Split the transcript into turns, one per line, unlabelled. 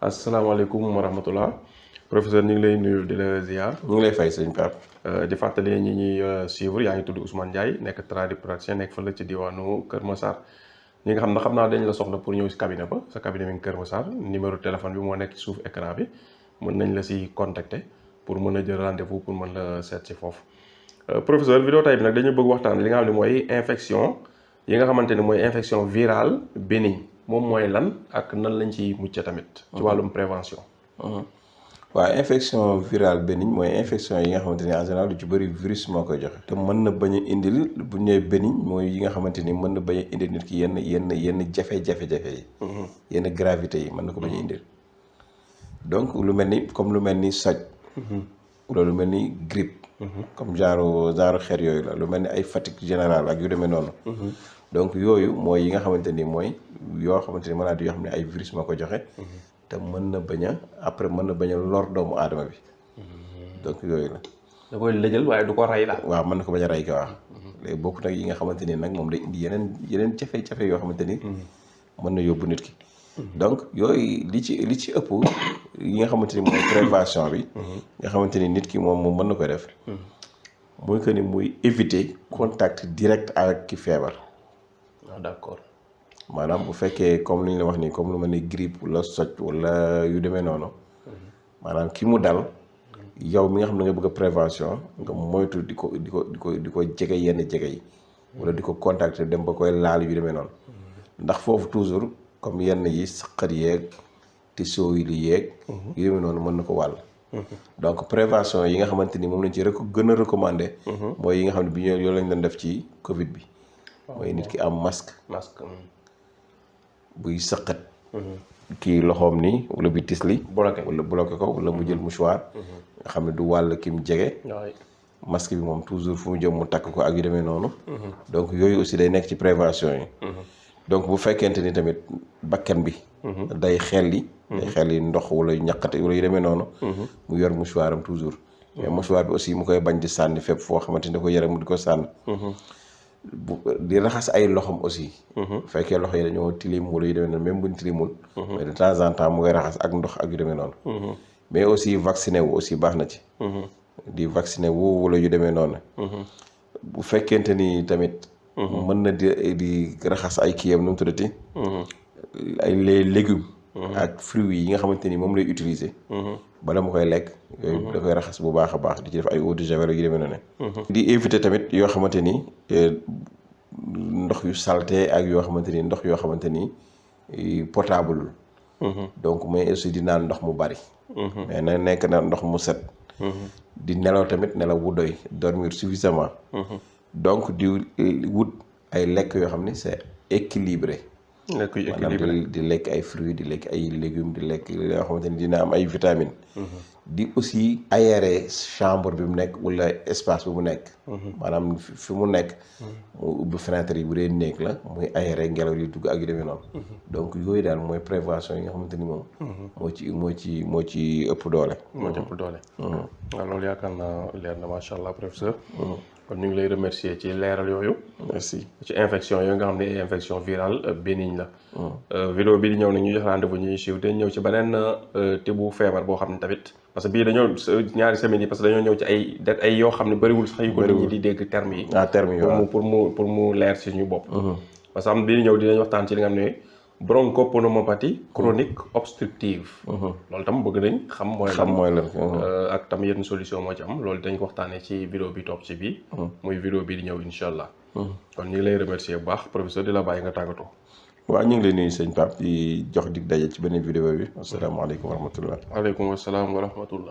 asalaamaaleykum wa rahmatullah professeur ñu ngi lay nuyu di la ziar.
ñu ngi lay fay sëñ Pape.
di fàttali ñi ñuy suivre yaa ngi tudd Ousmane Ndiaye nekk tradipraticien nekk fële ci diwaanu Kër Massar ñi nga xam naa dañ la soxla pour ñëw si cabinet ba sa cabinet mi ngi Kër Massar numéro téléphone bi moo nekk ci suuf écran bi mën nañ la si contacter pour mën a jël rendez-vous pour mën la seet si foofu. professeur vidéo tey bi nag dañu bëgg waxtaan li nga xam ne mooy infection yi nga xamante ne mooy infection virale bénigne moom mooy lan ak nan lañ ci mucc tamit. ci wàllum prévention.
waaw infection virale bénigne mooy infection yi nga xamante ni en général lu ci bëri virus moo koy joxe. te mën na bañ a indil bu ñu nee bénigne mooy yi nga xamante ni mën na bañ a indil nit ki yenn jafe-jafe yi. yenn gravité yi mën na ko bañ a indil. donc lu mel ni soj. wala lu mel ni grippe. comme genre xeet yooyu la lu mel ni ay fatigue générale ak yu demee noonu. donc yooyu mooy yi nga xamante ni mooy yoo xamante ni maladie yoo xam ne ay virus moo ko joxe. te mën na bañ a lor doomu aadama bi. donc yooyu la.
da koy lëjal waaye du ko rey la.
waaw mën na ko bañ a rey ka waaw. léegi bokk nag yi nga xamante ni nag moom day indi yeneen jafe-jafe yoo xamante ni. mën na yóbbu nit ki. donc yooyu li ci ëpp yi nga xamante ni mooy prévention bi. nga xamante ni nit ki moom mën na ko def. mooy que ni muy éviter contact direct avec ki feebar.
waaw d'accord.
maanaam bu fekkee comme li ñu la wax nii comme lu mel ni grippe wala soj wala yu demee noonu. maanaam ki mu dal. yow mi nga xam ne nga bëgg a prévention nga moytu di ko jege yenn jege yi. wala di ko contacter dem ba koy laal yu demee noonu. ndax foofu toujours comme yenn yi saqat yeeg te soo yi li yeeg. yu demee noonu mën na ko wàll. donc prévention yi nga xamante ni moom lañ ci gën a recommandé. mooy yi nga xam ne bi yoo lañ doon def ci Covid bi. mooy nit ki am masque. buy sëqat. kii loxoom nii wala bi tisli. bloqué ko wala mu jël mouchoir. nga xam ne du wàll ki mu jege. masque bi moom toujours fu mu jëm mu takk ko ak yu demee noonu. donc yooyu aussi day nekk ci prévention yi. donc bu fekkente ni tamit bakkan bi. day xelli. ndox wala ñaqate wala yu demee noonu. mu yor mouchoir am toujours. mais mouchoir bi aussi mu koy bañ di sànni fépp foo xamante ni da ko yore mu di ko sànni. di raxas ay loxom aussi. bu fekkee loxo yi dañoo tilim wala yu demee noonu même buñ tilimul. mais de temps en temps mu koy raxas ak ndox ak yu demee noonu. mais aussi vacciné wu aussi baax na ci. di vacciné wu wala yu demee noonu. bu fekkente ni tamit. mën na di raxas ay kiyam nu mu tuddati. ay les légumes. ak fruits yi nga xamante ni moom lay utiliser. bala mu koy lekk yooyu da koy raxas bu baax a baax di ci def ay eau de javel yu demee noonu. di éviter tamit yoo xamante ni ndox yu salté ak yoo xamante ni ndox yoo xamante ni potable. donc mais aussi di naan ndox mu bari. mais na nekk na ndox mu set. di nelaw tamit nelaw bu doy dormir suffisamment. donc di wut ay lekk yoo xam ni c'est équilibré. maanaam di lekk ay fruits di lekk ay légumes di lekk yoo xamante ni dina am ay vitamines. di aussi aérer chambre bi mu nekk wala espace bi mu nekk. maanaam fi mu nekk. mu ubbi fenêtre yi bu dee néeg la muy aérer ngelaw li dugg ak yu demee noonu. donc yooyu daal mooy prévention yi nga xamante ni moom. moo ci ëpp doole.
moo ci ëpp doole. waaw loolu yaakaar naa leer na macha allah professeur. kon ñu ngi lay remercier ci leeral yooyu.
merci
ci infection yooyu nga xam ne infection virale bénigne la. vidéo bi di ñëw na ñu jox rendez-vous ñuy suivre dañ ñëw ci beneen tibu feebar boo xam ne tamit parce que bii dañoo ñaari semaines yi parce que dañoo ñëw ci ay yoo xam ne bëriwul sax yu ko nit ñi di dégg termes yi.
termes yi
pour mu leer ci ñu bopp. parce que am bii di ñëw dinañ waxtaan ci li nga xam ne bronchopneumopathie chronique obstructive. loolu tam bëgg nañ xam mooy lan ak tam yenn solution moo ci am loolu dañ ko waxtaanee ci vidéo bi topp ci bii. muy vidéo bii di ñëw incha allah. kon ñu ngi lay remercier bu baax professeur di la bàyyi nga tàggatoo.
waaw ñu ngi lay nuyu sëñ Pape di jox dig daje ci beneen vidéo bi asalaamaaleykum wa rahmatullah.
waaleykum salaam wa rahmatullah.